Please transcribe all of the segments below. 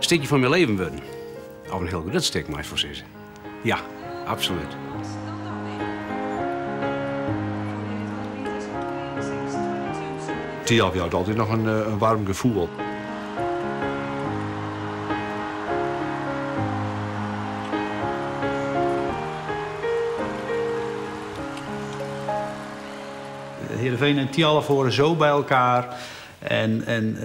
stikje fan myn leven wurden. Of in hiel grut stik, mei ik wol sizze. Ja, absolút. Thialf jout altyd noch in waarm gefoel. Heerenveen en Thialf horen zo bij elkaar. En, en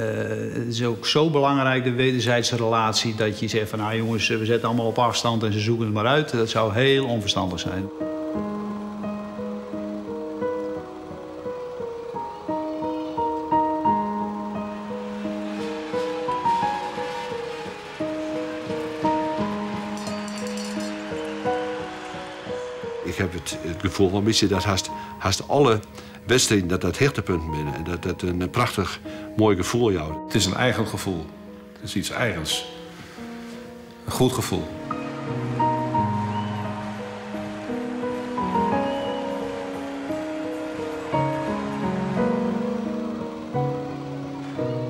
het is ook zo belangrijk, de wederzijdse relatie, dat je zegt van nou jongens, we zetten allemaal op afstand en ze zoeken het maar uit. Dat zou heel onverstandig zijn. Ik heb het gefoel wel in bytsje dat hast, hast alle wedstriden dat dat hichtepunten binne en dat dat in prachtich moai gefoel jout. It is in eigen gefoel. It is iets eigens. In goed gefoel.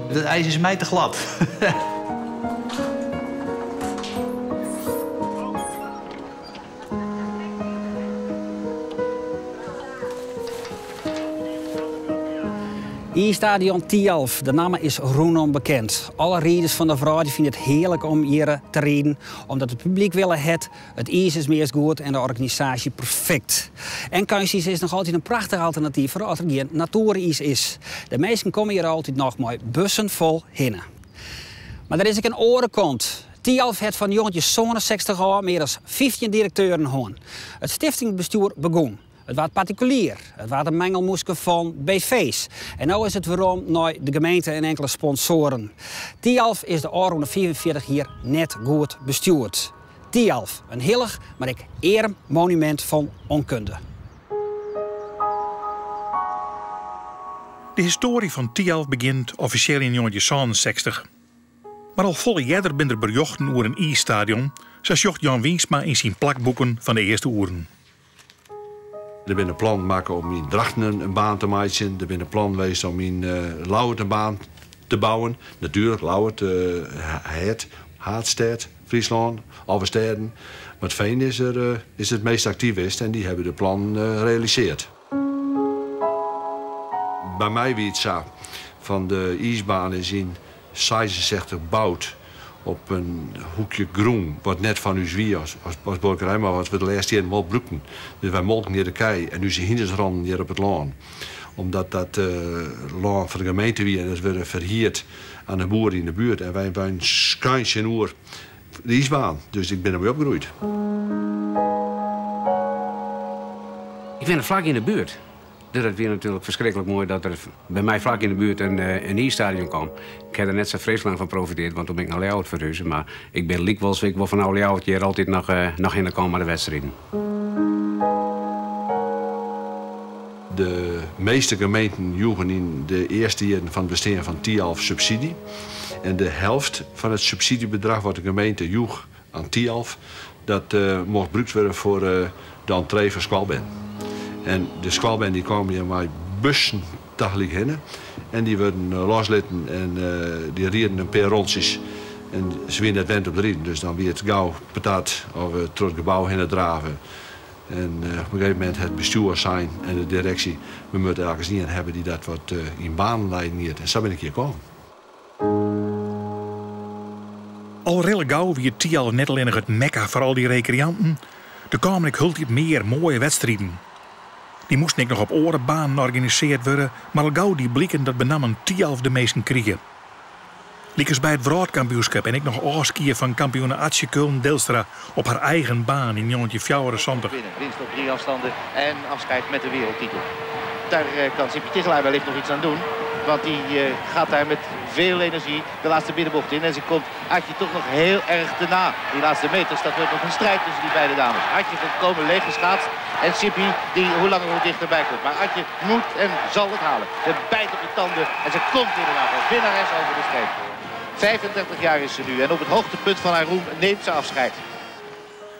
Het ijs is mij te glad. Iisstadion Thialf, de namme is rûnom bekend. Alle riders fan de wrâld fine it hearlik om hjir te riden, omdat it publyk wille hat, it iis is meast goed en de organisaasje perfekt. En keunstiis is noch altyd in prachtich alternatyf foar as der gjin natoeriis is. De minsken komme hjir altyd noch mei bussen fol hinne. Mar der is ek in oare kant. Thialf hat fan 1967 ôf mear as 15 direkteuren hân. It stiftingsbestjoer begûn. It waard partikulier, it waard in mengelmoeske fan BV's. En no is it werom nei de gemeente en inkele sponsoaren. Thialf is de ôfrûne 45 jier net goed bestjoerd. Thialf, in hillich, mar ek earm monumint fan onkunde. De histoarje fan Thialf begjint offisjeel yn 1967. Mar al folle earder binne der berjochten oer in iisstadion, sa sjocht Jan Wynsma yn syn plakboeken fan de earste oeren. Der binne plannen makke om yn Drachten in baan te meitsjen. Der binne plannen west om yn Ljouwert in baan te bouwen. Natuerlik, Ljouwert, het haadstêd Fryslân, 11 stêden. Mar 't Fean is, er, is it meast aktyf west en dy hawwe de plannen realisearre. By my wie it sa, fan de iisbaan is yn 66 boud op in hoekje grûn wat net fan ús wie as, as, as buorkerij, mar wat we de lêste jierren wol brûkten. Dus wy molken hjir de kij en ús hynders rûnen hjir op it lân. Omdat dat lân fan de gemeente wie en dat wurde ferhierd oan de boeren yn de buert. En wy wennen skein tsjinoer de iisbaan, dus ik bin dermei opgroeid. Ik wenne flak yn de buert. Dus dat wie natuerlik ferskriklik moai dat der by my flak yn de buert in iisstadion kaam. Ik ha der net sa freeslik lang fan profitearre, want doe bin ik nei Ljouwert ferhuze. Mar ik bin lykwols ek wol fanôf Ljouwert hjir altyd noch, noch hinne kaam mei de wedstriden. De measte gemeenten joegen yn de earste jierren fan it bestean fan Thialf subsydzje. En de helft fan it subsydzjebedrach wat de gemeente joech oan Thialf, dat mocht brûkt wurde foar de entree foar skoalbern. En de skoalbern dy kamen hjir mei bussen tagelyk hinne en dy wurden loslitten en dy rieden in pear rontsjes en se wiene net wend om te riden, dus dan wie it gau patat of troch it gebou hinne drave. En op in gegeven momint hat it bestjoer sein en de direksje, we moatte elkens ien hawwe dy't dat wat yn banen leiden giet. En sa bin ik hjir kommen. Al rillegau wie Thialf net allinnich it mekka foar al dy rekreanten, der kamen ek hieltyd mear moaie wedstriden. Dy moasten ek noch op oare banen organisearre wurde, mar al gau die bliken dat benammen Thialf de minsken krige. Lykas by it wrâldkampioenskip en ek noch ôfskie fan kampioene Atsje Keulen-Deelstra op har eigen baan yn 1974. Winst op drie afstanden en afscheid met de wereldtitel. Daar kan Sippy Tigchelaar wellicht nog iets aan doen. Want die gaat daar met veel energie de laatste binnenbocht in. En ze komt Atje toch nog heel erg te na. Die laatste meters, dat wordt nog een strijd tussen die beide dames. Atje volkomen leeg geschaatst. En Sippy die hoe langer hoe dichterbij komt. Maar Atje moet en zal het halen. Ze bijt op de tanden en ze komt inderdaad als winnares over de streep. 35 jaar is ze nu en op het hoogtepunt van haar roem neemt ze afscheid.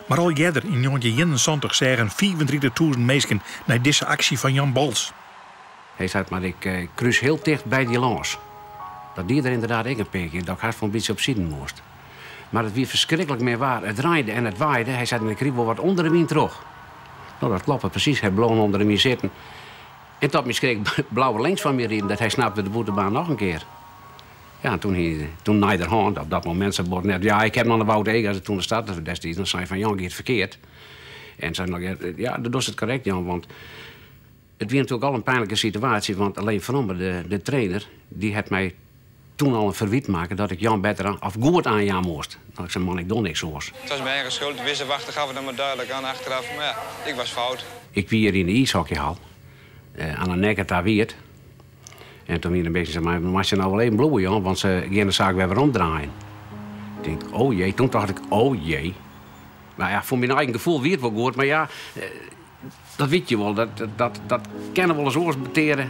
Mar al earder yn 1971 seagen 35.000 minsken nei dizze aksje fan Jan Bols. Hy sei, mar ik krús hiel ticht by dy lâns. Dat die er ynderdaad ek in pear kear, dat ik hast wol in bytsje op siden moast. Mar it wie ferskriklik min waar. It reinde en it waaide. Hy sei, ik ryd wol wat ûnder de wyn troch. No, dat kloppe presys. Hy bleau ûnder de wyn sitten. En tot myn skrik bleau er links fan my riden, dat hy snapte de bûtenbaan noch in kear. Ja, en toen, hy, toen neiderhân, op dat momint sei Bot net, ja, ik ha noch de Wout Egas toen de starter destiids, dan sei van, Jan, giet ferkeard. En sei noch, ja, do dochst it korrekt, Jan, want it wie natuerlik al in pynlike situaasje, want Leen Vrommer, de, de trainer, dy hat my toen al in ferwyt makke dat ik Jan better of goed oanjaan moast. Dat ik sei, man, ik doch niks oars. Het was mijn eigen schuld. De wisselwachter gaf het dan maar duidelijk aan achteraf. Maar ja, ik was fout. Ik wie hjir yn de iishockeyhal. Uh, aan de nekke ta wie it. En toen wie in beetje maar moast je nou wel even bliuwe, Jan, want se gean de saak wer weromdraaien. Ik tink, oh jee. Toen tocht ik, oh jee. Nou ja, foar myn eigen gefoel wie it wol goed, mar ja, eh, dat witte je wol. Dat, dat, dat kinne wolris oars beteare.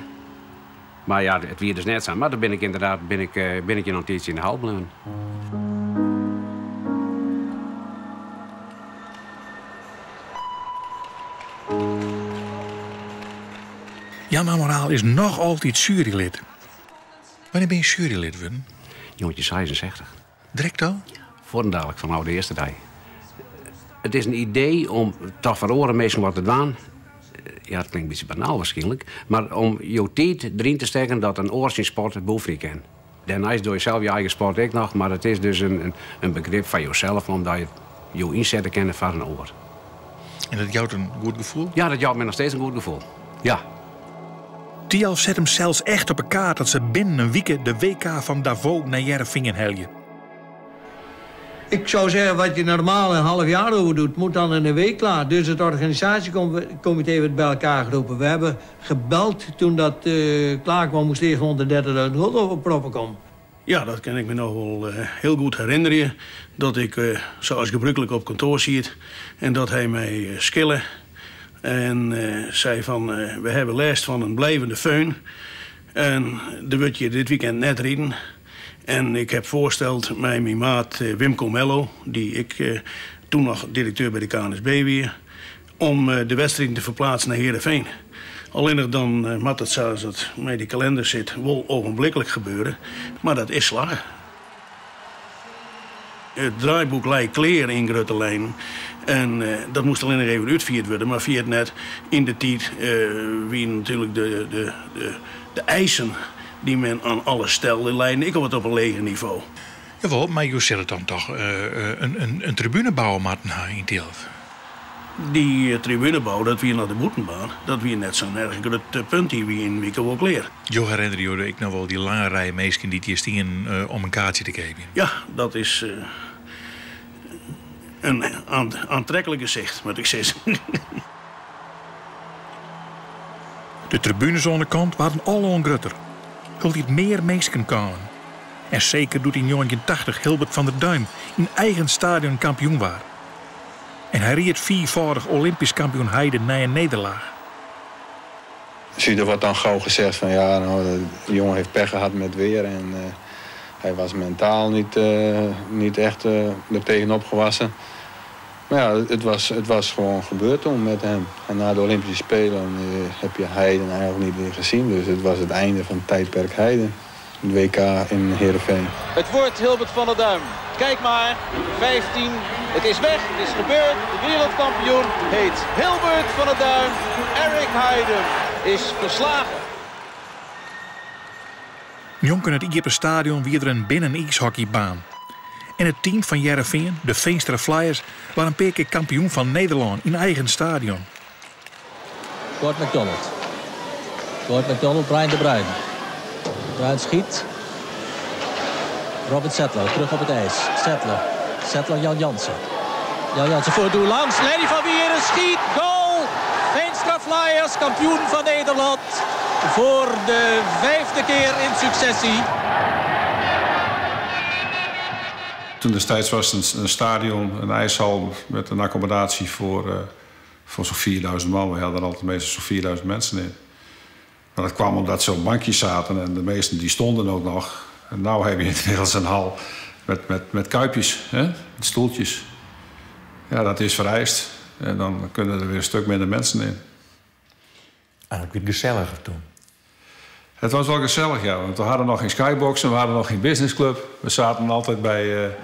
Mar ja, it wie dus net sa. Mar dan bin ik ynderdaad bin ik, eh, bin ik hjir noch in tiidsje yn de hal bleaun. Jan Amoraal is noch altyd sjuerylid. Wannear binne je sjuerylid wurden? 1966. Direkt al? Fuortendalik, fanôf de earste dei. It is in idee om toch foar oare minsken wat te dwaan. Ja, it klinkt in bytsje banaal waarskynlik, mar om jo tiid deryn te stekken dat in oar syn sport beoefenje kin. Dêrneist doch je sels je eigen sport ek noch, mar it is dus in, in begrip foar josels omdat je jo ynsette kinne foar in oar. En dat jout in goed gefoel? Ja, dat jout my noch steeds in goed gefoel. Ja. Thialf set himsels echt op 'e kaart dat se binnen in wike de WK fan Davos nei Hearrenfean helje. Ik zou zeggen, wat je normaal een half jaar over doet, moet dan in een week klaar. Dus het organisatiecomité werd bij elkaar geroepen. We hebben gebeld toen dat uh, klaar kwam, moest eerst 130.000 gulden op proppen komen. Ja, dat kin ik my noch wol uh, hiel goed herinnerje. Dat ik, uh, sa as gebrûklik, op kantoar siet. En dat hy my skille. En sei fan, we hawwe lêst fan in bliuwende föhn. En der wurdt hjir dit wykein net riden. En ik ha foarsteld mei myn maat Wim Comello, dy't ek doe noch direkteur by de KNSB wie, om de wedstriden te ferpleatsen nei Hearrenfean. Allinnich dan moat it sa as it mei dy kalinder sit wol ogenblikkelijk gebeure, mar dat is slagge. It draaiboek lei klear yn grutte linen en dat moast allinnich even útfierd wurde, mar ferjit net, yn dy tiid wiene natuerlik de, de, de, de eisen dy't men oan alles stelde, leine ek al wat op in leger nivo. Jawol, mar jo sille dan dochs in, in tribune bouwe moatten ha yn Thialf? Dy tribunebou, dat wie nei de bûtenbaan. Dat wie net sa'n erch grut punt, dy wie yn in wike wol klear. Jo herinnerje jo ek noch wol dy lange rij minsken dy't hjir stienen om in kaartsje te keapjen? Ja, dat is in oantreklik gesicht, moat ik sizze. De tribunes oan de kant waarden aloan grutter. Hieltyd mear minsken kamen. En seker doe't yn 1980 Hilbert van der Duim yn eigen stadion kampioen waard. En hy ried fiiffâldich Olympysk kampioen Heiden nei in nederlaach. Zie, er wordt dan gauw gezegd van ja, nou, de jongen heeft pech gehad met weer en hij was mentaal niet echt er tegenop gewassen. Maar ja, het was gewoon gebeurd toen met hem. En na de Olympische Spelen heb je Heiden eigenlijk niet meer gezien. Dus het was het einde van het tijdperk Heiden. Het WK in Heerenveen. Het wordt Hilbert van der Duim. Kijk maar, 15. Het is weg, het is gebeurd. De wereldkampioen heet Hilbert van der Duim. Eric Heiden is verslagen. Njonken it iepen stadion wie der in binnen-iishockeybaan. En it team fan Hearrenfean, de Feenstra Flyers, waard in pear kear kampioen fan Nederlân yn eigen stadion. Gord McDonald. Gord McDonald, Brian de Bruin. De Bruin schiet. Robin Settler terug op het ijs. Settler. Settler Jan Jansen. Jan Jansen voor het doel langs. Lenny van Wieren schiet. Goal! Feenstra Flyers, kampioen van Nederland. Voor de vijfde keer in successie. Toen destijds was het een stadion, een ijshal met een accommodatie voor zo'n 4000 man. We hadden altijd meestal zo'n 4000 mensen in. Maar dat kwam omdat ze op bankjes zaten en de meesten die stonden ook nog. En nu heb je inmiddels een hal met kuipjes, hè? Met stoeltjes. Ja, dat is vereist. En dan kunnen er weer een stuk minder mensen in. Eigentlik wie it geselliger doe. Het was wel gezellig, ja. Want we hadden nog geen skybox en we hadden nog geen businessclub. We zaten altijd bij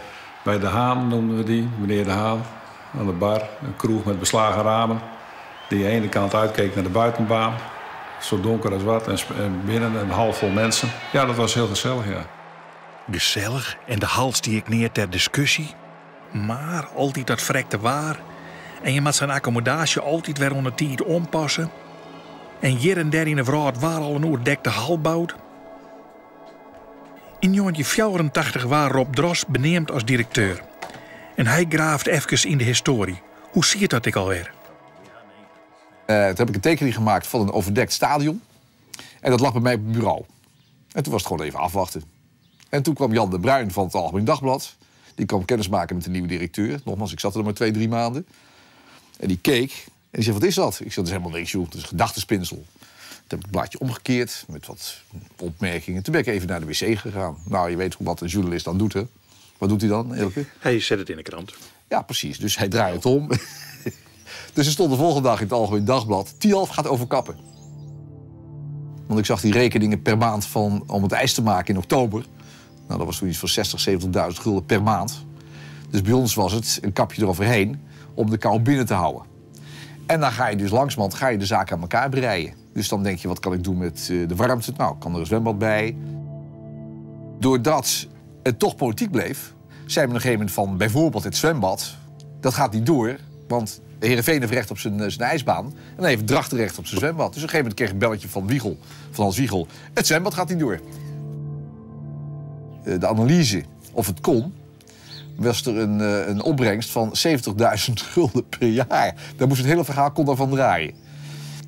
Bij De Haan noemden we die, meneer De Haan. Aan de bar, een kroeg met beslagen ramen. Die aan de ene kant uitkeek naar de buitenbaan. Zo donker als wat en binnen een half vol mensen. Ja, dat was heel gezellig, ja. Gezellig en de hal stie ek neat ter diskusje. Mar altyd dat frekte waar. En je moat sa'n akkommodaasje altyd wer oan de tiid oanpasse. En hjir en dêr yn 'e wrâld waard al in oerdekte hal boud. Yn njoggentjinhûndertfjouwerentachtich waard Rob Dros beneamd as direkteur. En hy graaft efkes yn de histoarje. Hoe siet dat ek alwer? Toen heb ik een tekening gemaakt van een overdekt stadion. En dat lag bij mij op het bureau. En toen was het gewoon even afwachten. En toen kwam Jan de Bruin van het Algemeen Dagblad. Die kwam kennismaken met de nieuwe directeur. Nogmaals, ik zat er nog maar 2, 3 maanden. En die keek en die zei, wat is dat? Ik zei, dat is helemaal niks, joh. Dat is een gedachtespinsel. Toen heb ik het blaadje omgekeerd met wat opmerkingen. Toen ben ik even naar de wc gegaan. Nou, je weet hoe wat een journalist dan doet, hè? Wat doet hij dan, Eelke? Hij zet het in de krant. Ja, precies. Dus hij draait het om. Dus er stond de volgende dag in het Algemeen Dagblad... Thialf gaat overkappen. Want ik zag die rekeningen per maand van, om het ijs te maken in oktober. Nou, dat was toen iets van 60, 70.000 gulden per maand. Dus bij ons was het een kapje eroverheen om de kou binnen te houden. En dan ga je dus langzamerhand ga je de zaak aan elkaar breien. Dus dan denk je, wat kan ik doen met de warmte? Nou, kan er een zwembad bij. Doordat het toch politiek bleef, zei men op een gegeven moment van bijvoorbeeld het zwembad, dat gaat niet door, want Heerenveen heeft recht op zijn ijsbaan en dan heeft Drachten recht op zijn zwembad. Dus op een gegeven moment kreeg ik een belletje van Wiegel, van Hans Wiegel. Het zwembad gaat niet door. De analyse of het kon, was er een opbrengst van 70.000 gulden per jaar. Daar moest het hele verhaal kon daarvan draaien.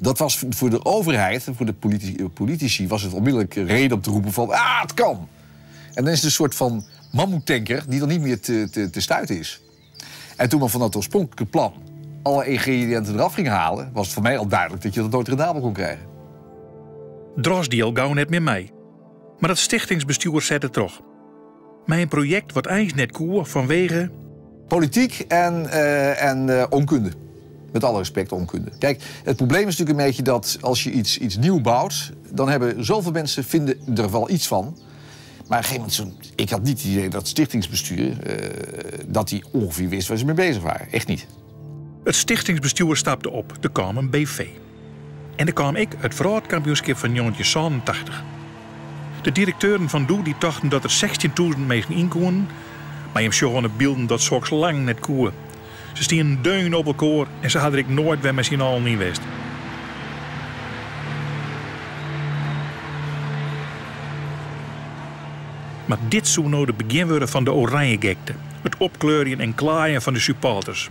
Dat was voor de overheid en voor de politici was het onmiddellijk reden om te roepen van, ah, het kan. En dan is het een soort van mammoetanker die dan niet meer te stuiten is. En toen men van dat oorspronkelijke plan alle ingrediënten eraf ging halen, was het voor mij al duidelijk dat je dat nooit rendabel kon krijgen. Dros die al gauw net meer mee. Maar dat stichtingsbestuur zette toch. Mijn project wordt eigenlijk net koer vanwege... Politiek en onkunde. Met alle respect, onkunde. Kijk, het probleem is natuurlijk een beetje dat als je iets nieuw bouwt, dan hebben zoveel mensen vinden er wel iets van. Maar op een gegeven moment, ik had niet het idee dat het stichtingsbestuur dat die ongeveer wist waar ze mee bezig waren. Echt niet. Het stichtingsbestuur stapte op, er kwam een BV. En er kwam ik het wrâldkampioenskip van 1987. De directeuren van Doe die dachten dat er 16.000 mensen in konden, maar je zag aan de beelden dat soks lang net koe. Ze stien deun op elkaar en ze hadden ik nooit weer met z'n allen niet wist. Maar dit zou nou de begin worden van de oranje gekte. Het opkleuren en klaaien van de supporters.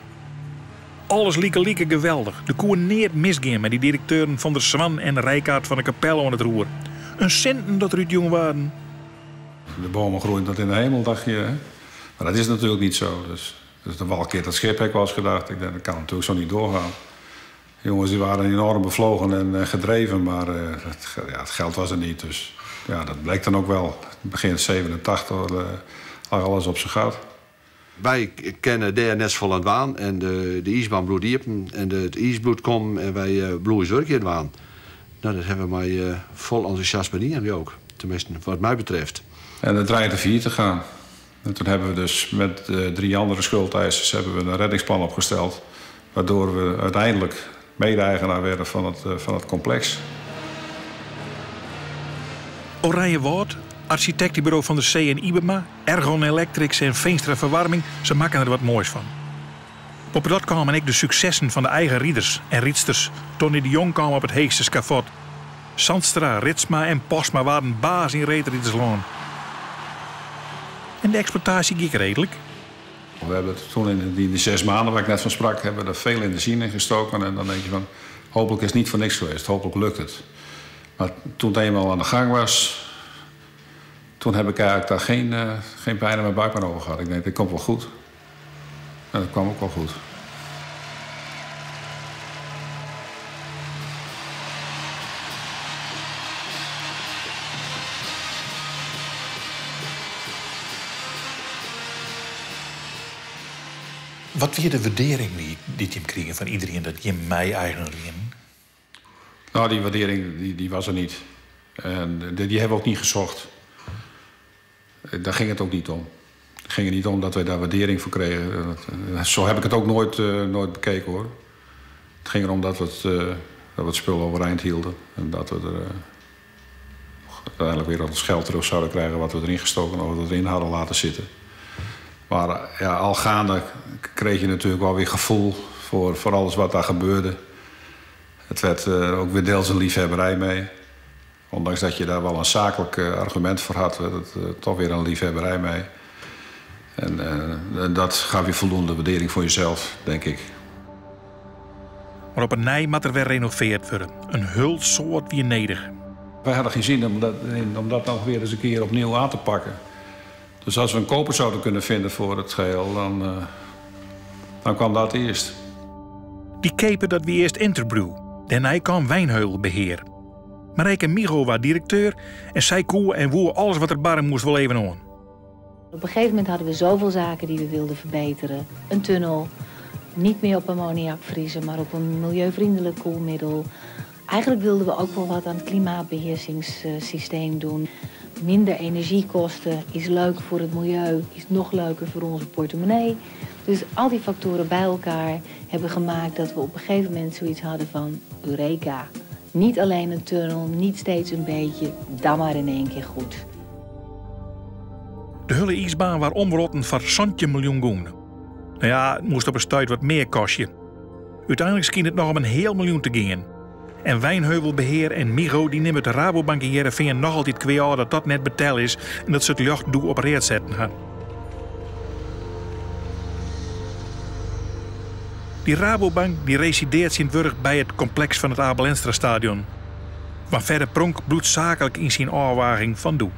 Alles lieke lieke geweldig. De koe neer misgaan met die directeuren van der Zwan en Rijkaard van de Kapel aan het roer. Een centen dat er uit jong waren. De bomen groeien tot in de hemel, dacht je. Hè? Maar dat is natuurlijk niet zo. Dus de wal keert dat schip, heb ik wel eens gedacht. Ik denk, dat kan natuurlijk zo niet doorgaan. De jongens die waren enorm bevlogen en gedreven, maar het geld was er niet. Dus dat bleek dan ook wel. Begin 87 lag alles op zijn gat. Wij kennen daar net zo aan het waan en de ijsbaan bloedt iepen en het ijsbloed komt en wij bloeien werk in het waan. Dat hebben we maar vol enthousiasme niet aan ook. Tenminste, wat mij betreft. En het dreigde failliet te gaan. En toen hebben we dus met de 3 andere schuldeisers een reddingsplan opgesteld. Waardoor we uiteindelijk mede-eigenaar werden van het complex. Oranjewoud, architectenbureau van de C en Ibema, Ergon Electrics en Veenstra Verwarming, ze maken er wat moois van. Op dat kwamen ik de successen van de eigen rieders en riedsters. Tony de Jong kwam op het heegste schavot. Zandstra, Ritsma en Postma waren baas in reedrijdersloon. En de exploitatie ging redelijk. We hebben het toen in die 6 maanden waar ik net van sprak, hebben we er veel energie in gestoken. En dan denk je van, hopelijk is het niet voor niks geweest, hopelijk lukt het. Maar toen het eenmaal aan de gang was, toen heb ik eigenlijk daar geen pijn in mijn buik meer over gehad. Ik denk, dit komt wel goed. En dat kwam ook wel goed. Wat weer de waardering die je kreeg van iedereen dat je mij eigenlijk in? Die waardering die was er niet. En die hebben we ook niet gezocht. Daar ging het ook niet om. Het ging er niet om dat wij daar waardering voor kregen. Zo heb ik het ook nooit, nooit bekeken hoor. Het ging erom dat we het, dat we het spul overeind hielden. En dat we er uiteindelijk weer ons geld terug zouden krijgen wat we erin gestoken of wat we erin hadden laten zitten. Maar ja, al gaande kreeg je natuurlijk wel weer gevoel voor alles wat daar gebeurde. Het werd ook weer deels een liefhebberij mee. Ondanks dat je daar wel een zakelijk argument voor had, werd het toch weer een liefhebberij mee. En dat gaf je voldoende waardering voor jezelf, denk ik. Maar op 'e nij moat der wer renovearre wurde. In hiel soad wie nedich. Wij hadden geen zin om dat nog weer eens een keer opnieuw aan te pakken. Dus als we een koper zouden kunnen vinden voor het geheel, dan kwam dat eerst. Dy keaper, dat wie earst Interbrew. Dêrnei kaam Wijnheuvelbeheer. Marijke Migo wie direkteur en sy koe en woe alles wat der barre moast wol even oan. Op een gegeven moment hadden we zoveel zaken die we wilden verbeteren. Een tunnel, niet meer op ammoniak vriezen, maar op een milieuvriendelijk koelmiddel. Eigenlijk wilden we ook wel wat aan het klimaatbeheersingssysteem doen. Minder energiekosten is leuk voor het milieu, is nog leuker voor onze portemonnee. Dus al die factoren bij elkaar hebben gemaakt dat we op een gegeven moment zoiets hadden van Eureka. Niet alleen een tunnel, niet steeds een beetje, dan maar in één keer goed. De hiele iisbaan waard omwrotten foar 17 miljoen gûne. No ja, it moast op in stuit wat mear kostje. Uteinlik skynt it noch om in heal miljoen te gean. En Wijnheuvelbeheer en Migo dy nimme de Rabobank yn Hearrenfean noch altyd kwea-ôf dat dat net betelle is en dat se it ljocht doe op read setten ha. Dy Rabobank dy residearret tsjintwurdich by it kompleks fan it Abe Lenstra Stadion. Mar Fedde Pronk bliuwt saaklik yn syn ôfwaging fan doe.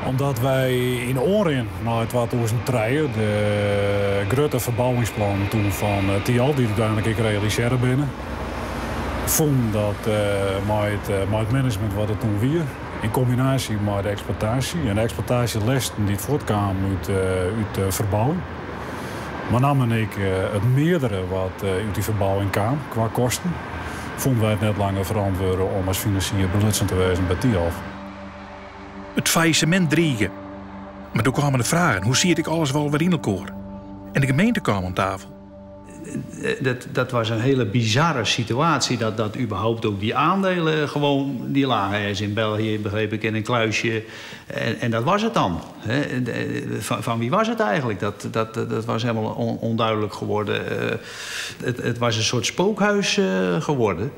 Omdat wy yn oanrin nei 2003 de grutte ferbouwingsplannen toen fan Thialf, dy't úteinlik ek realisearre binne, fûnen dat mei it management wat it toen wie, yn kombinaasje mei de eksploitaasje en de eksploitaasjelesten dy't fuortkamen út de ferbouwing, mar nammen ek it meardere wat út dy ferbouwing kaam kwa kosten, fûnen wy it net langer ferantwurde om as finansier belutsen te wêzen by Thialf. It fallisemint drige. Mar doe kamen de fragen: hoe siet ek alles wol wer yn elkoar? En de gemeente kaam oan tafel. Dat was een hele bizarre situatie. Dat überhaupt ook die aandelen gewoon... Die lagen ergens in België, begreep ik, in een kluisje. En dat was het dan. Van wie was het eigenlijk? Dat was helemaal onduidelijk geworden. Het was een soort spookhuis geworden.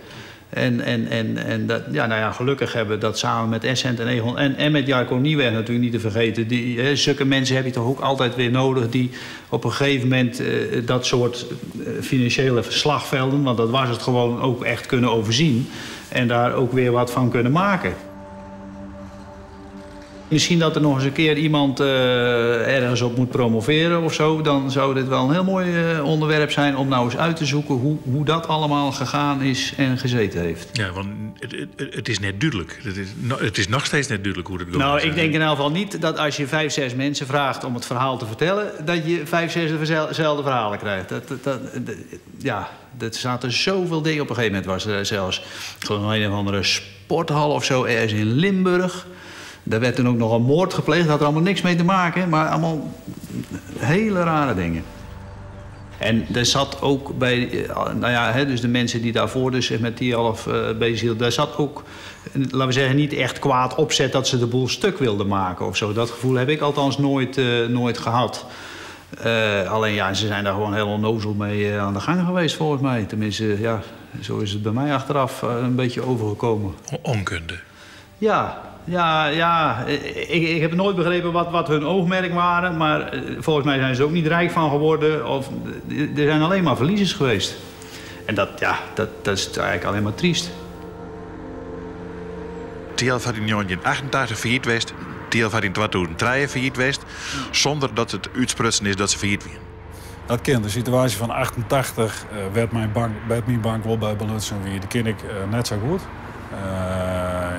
En dat, ja, nou ja, gelukkig hebben we dat samen met Essent en Aegon en met Jarko Nieweg natuurlijk niet te vergeten. Zulke mensen heb je toch ook altijd weer nodig die op een gegeven moment dat soort financiële slagvelden, want dat was het gewoon, ook echt kunnen overzien. En daar ook weer wat van kunnen maken. Misschien dat er nog eens een keer iemand ergens op moet promoveren of zo. Dan zou dit wel een heel mooi onderwerp zijn om nou eens uit te zoeken hoe dat allemaal gegaan is en gezeten heeft. Ja, want it is net dúdlik. It is noch steeds net dúdlik hoe't it giet. Ik denk in elk geval niet dat als je 5, 6 mensen vraagt om het verhaal te vertellen, dat je 5, 6 dezelfde verhalen krijgt. Dat zaten zoveel dingen. Op een gegeven moment was er zelfs gewoon een of andere sporthal of zo ergens in Limburg. Daar werd toen ook nog een moord gepleegd. Dat had er allemaal niks mee te maken, maar allemaal hele rare dingen. En er zat ook bij, nou ja, hè, dus de mensen die daarvoor dus zich met Thialf bezig hielden, daar zat ook, laten we zeggen, niet echt kwaad opzet dat ze de boel stuk wilden maken of zo. Dat gevoel heb ik althans nooit gehad. Alleen ja, ze zijn daar gewoon heel onnozel mee aan de gang geweest volgens mij. Tenminste, ja, zo is het bij mij achteraf een beetje overgekomen. Onkunde. Ja, ja, ja. Ik heb nooit begrepen wat hun oogmerk waren. Maar volgens mij zijn ze ook niet rijk van geworden. Of, er zijn alleen maar verliezers geweest. En dat is eigenlijk alleen maar triest. Thialf hat yn 1988 fallyt west. Thialf hat yn 2003 fallyt west. Sûnder dat it útsprutsen is dat se fallyt wiene. Dat kin. De situaasje fan 88, wêr't myn bank wol by belutsen wie, dy ken ik net sa goed.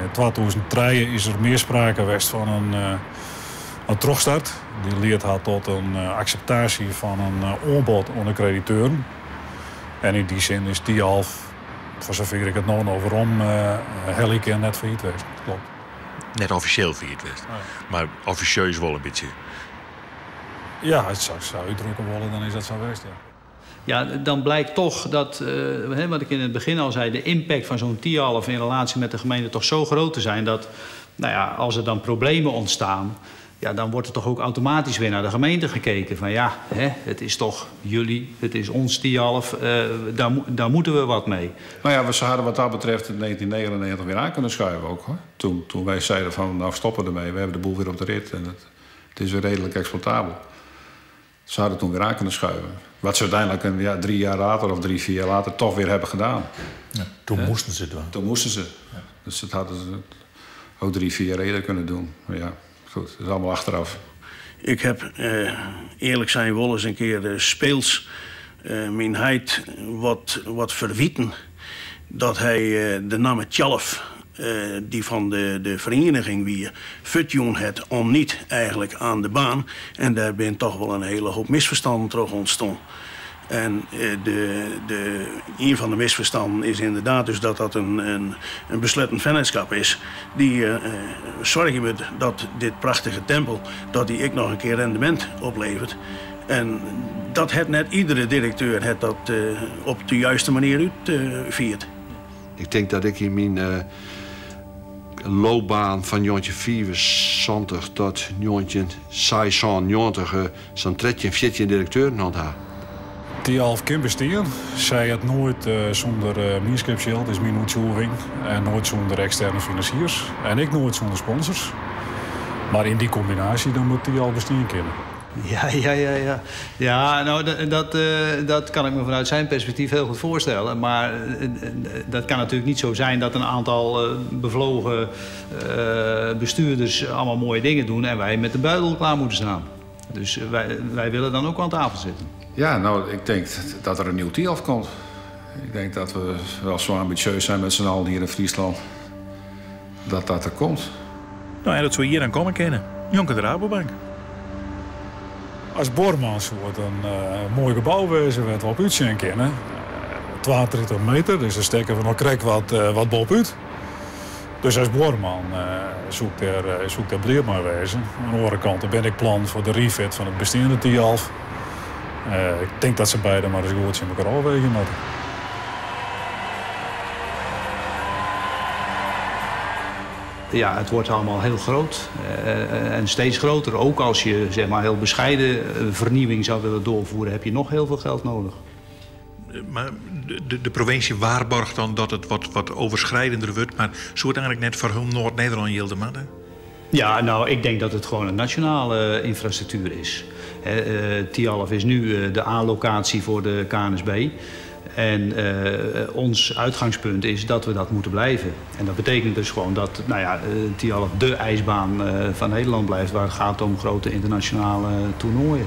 Yn 2003 is der mear sprake west fan in trochstart. Dy liedt hat tot in akseptaasje fan in oanbod oan de krediteuren. En yn dy sin is Thialf, foar safier ik it no noch werom helje kin, net fallyt west. Kloppet. Net offisjeel fierd west, mar offisjeus wol in bytsje. Ja, as je het sa útdrukke wolle, dan is dat sa west, ja. Ja, dan blijkt toch dat, wat ik in het begin al zei, de impact van zo'n Thialf in relatie met de gemeente toch zo groot te zijn dat, nou ja, als er dan problemen ontstaan, ja, dan wordt er toch ook automatisch weer naar de gemeente gekeken. Van ja, hè, het is toch jullie, het is ons Thialf, daar moeten we wat mee. Nou ja, we hadden wat dat betreft in 1999 weer aan kunnen schuiven ook. Hoor. Toen wij zeiden van nou stoppen ermee, we hebben de boel weer op de rit en het is weer redelijk exploitabel. Ze hadden toen weer aan kunnen schuiven. Wat ze uiteindelijk 3 jaar later of 3, 4 jaar later toch weer hebben gedaan. Ja, toen moesten ze het wel. Toen moesten ze. Ja. Dus dat hadden ze ook 3, 4 jaar eerder kunnen doen. Maar ja, goed, dat is allemaal achteraf. Ik heb, eerlijk zijn wel eens een keer speels mijn heid wat verwieten. Dat hij de naam Tjalf, die van de vereniging wie futjoen het om niet eigenlijk aan de baan. En daar ben toch wel een hele hoop misverstanden terug ontstaan. En een van de misverstanden is inderdaad dus dat dat een besloten vennootschap is. Die zorgen moet dat dit prachtige tempel, dat die ik nog een keer rendement oplevert. En dat het net iedere directeur het dat op de juiste manier uitviert. Ik denk dat ik in mijn loopbaan van 1974 tot 1996 zo'n 13, 14 directeuren had. Thialf kan bestaan. Zij het nooit zonder mienskipsgeld, is mijn uitvoering. En nooit zonder externe financiers. En ik nooit zonder sponsors. Maar in die combinatie dan moet Thialf bestaan kunnen. Ja. Ja, nou, dat kan ik me vanuit zijn perspectief heel goed voorstellen. Maar dat kan natuurlijk niet zo zijn dat een aantal bevlogen bestuurders allemaal mooie dingen doen en wij met de buidel klaar moeten staan. Dus wij willen dan ook aan tafel zitten. Ja, nou, ik denk dat er een nieuw Thialf komt. Ik denk dat we wel zo ambitieus zijn met z'n allen hier in Friesland. Dat dat er komt. Nou, en dat zou hier dan komen kennen. Jonker de Rabobank. Als Bormans wordt een mooi gebouw wezen, wat we op uitzien kennen. 32 meter, dus daar steken we nog krek wat boven uit. Dus als Borman zoekt er breed maar wezen. Aan de andere kant ben ik plan voor de refit van het bestaande Thialf. Ik denk dat ze beide maar eens goed in elkaar afwegen moeten. Ja, het wordt allemaal heel groot en steeds groter. Ook als je zeg maar, heel bescheiden vernieuwing zou willen doorvoeren, heb je nog heel veel geld nodig. Maar de provincie waarborgt dan dat het wat overschrijdender wordt, maar zo het eigenlijk net voor hun Noord-Nederland Jildema, hè? Ja, nou, ik denk dat het gewoon een nationale infrastructuur is. Thialf is nu de A-locatie voor de KNSB. En ons uitgangspunt is dat we dat moeten blijven. En dat betekent dus gewoon dat nou ja, Thialf de ijsbaan van Nederland blijft, waar het gaat om grote internationale toernooien.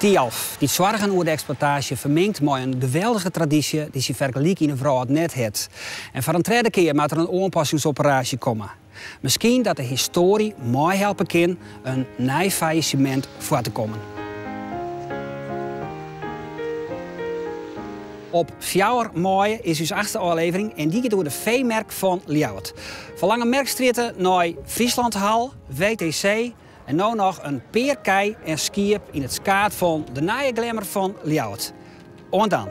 Thialf, die zorgen over de exploitatie, verminkt met een geweldige traditie die ze vergelijk in de vrouw het net het. En voor een tweede keer moet er een aanpassingsoperatie komen. Misschien dat de historie mooi helpen kan een nieuw faillissement voor te komen. Op 4 mei is uw achtste aflevering en die gaat door de V-merk van Ljouwert. Van Lange Merkstraat naar Frieslandhal, WTC. En nu nog een peerkei en skiep in het skaat van de nieuwe glamour van Ljouwert. En dan.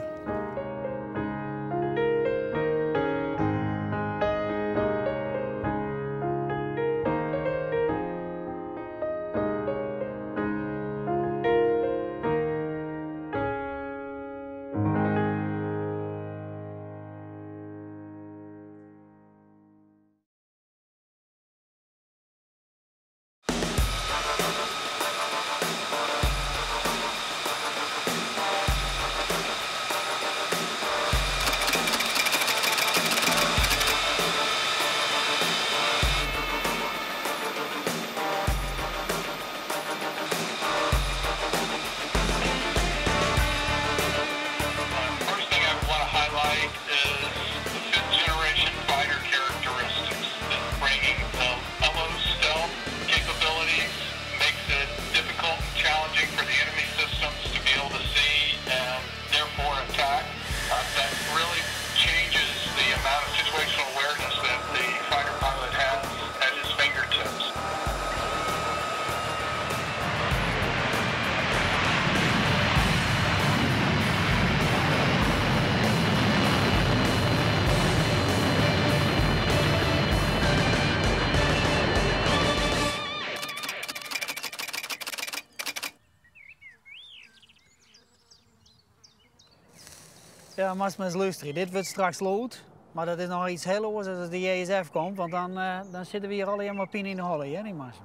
Ja, moatst mar ris lústerje. Dit wurdt straks lûd, mar dat is noch iets hiel oars as de JSF komt, want dan, dan sitte we hjir allegear mei pine yn de holle, hear, dy Marcel.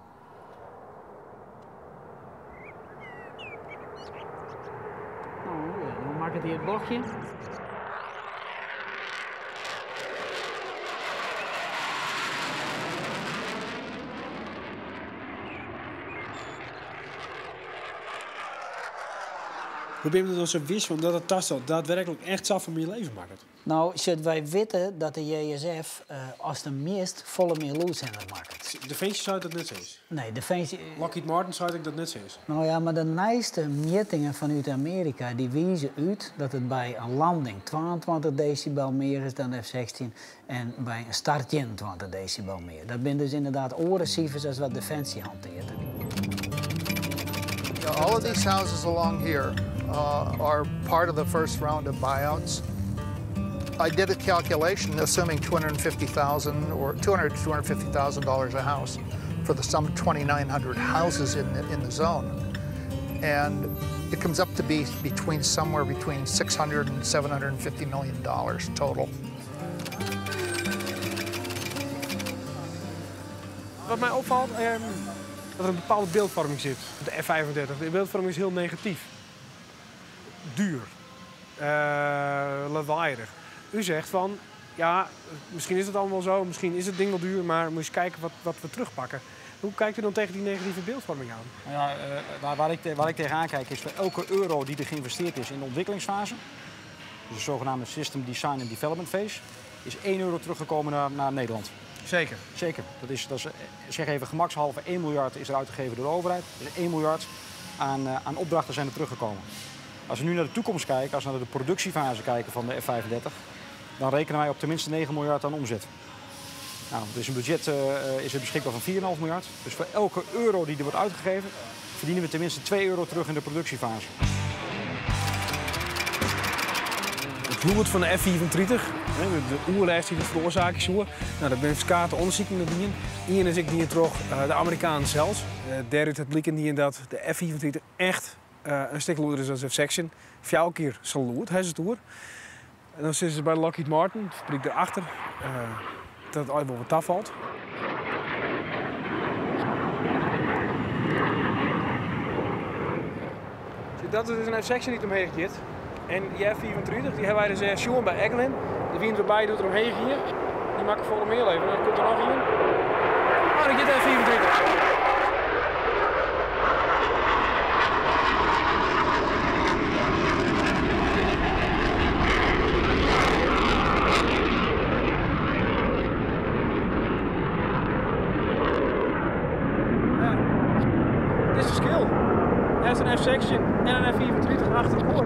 No, ja, dan makket hy it bochtje. Hoe bin je der dan sa wis fan dat it tastel daadwerklik echt safolle mear leven makket? No, sjoch, wy witte dat de JSF as de mist folle mear lûdshinder makket. Definsje seit dat net sa is. Nee, Definsje. Lockheed Martin seit ek dat net sa is. No ja, mar de nijste mjittingen fanút Amearika dy wize út dat it by in landing 22 desibel mear is dan de F-16 en by in start 21 desibel mear. Dat binne dus ynderdaad oare sifers as wat Definsje hantearret. All of these houses along here are part of the first round of buyouts. I did a calculation assuming 250,000 or 200 to $250,000 a house for the some 2,900 houses in the zone. And it comes up to be between somewhere between 600 and $750 million total. Wat my opfalt, dat der in bepaalde byldfoarming sit. De F-35, de byldfoarming is hiel negatyf. Duer. Lawaaierich. U zegt van, ja, misschien is het allemaal zo, misschien is het ding wel duur, maar moet je eens kijken wat we terugpakken. Hoe kijkt u dan tegen die negatieve beeldvorming aan? Nou ja, waar ik tegenaan kijk is voor elke euro die er geïnvesteerd is in de ontwikkelingsfase, dus de zogenaamde System Design and Development Phase, is €1 teruggekomen naar Nederland. Zeker. Zeker. Dat is, zeg even gemakshalve 1 miljard is er uitgegeven door de overheid. Dus 1 miljard aan opdrachten zijn er teruggekomen. Als we nu naar de toekomst kijken, als we naar de productiefase kijken van de F-35, dan rekenen wij op tenminste 9 miljard aan omzet. Nou, dus een budget is er beschikbaar van 4,5 miljard. Dus voor elke euro die er wordt uitgegeven, verdienen we tenminste €2 terug in de productiefase. It lûd fan de F-35, de oerlêst dy't it feroarsaakje soe, nou, dêr binne ferskate ûndersiken nei dien. Ien is ek dien troch de Amerikanen sels. Dêrút hat bliken dien dat de F-35 echt in stik lûder is as de F-16. Fjouwer kear sa lûd, ha se it oer. En dan sizze se by Lockheed Martin, de fabryk dêrachter, dat it allegear wol wat tafalt. Dat is dus in F-16 dy't omheech giet. En dy F-35, dy hawwe wy dus sjoen by Eglin. Dy wiene derby doe't er omheech gie. Dy makke folle mear leven. Dan komt der noch ien. Oh, dêr giet de F-35. Ja. Dit is it ferskil. Hast in F-16 en in F-35 achter elkoar.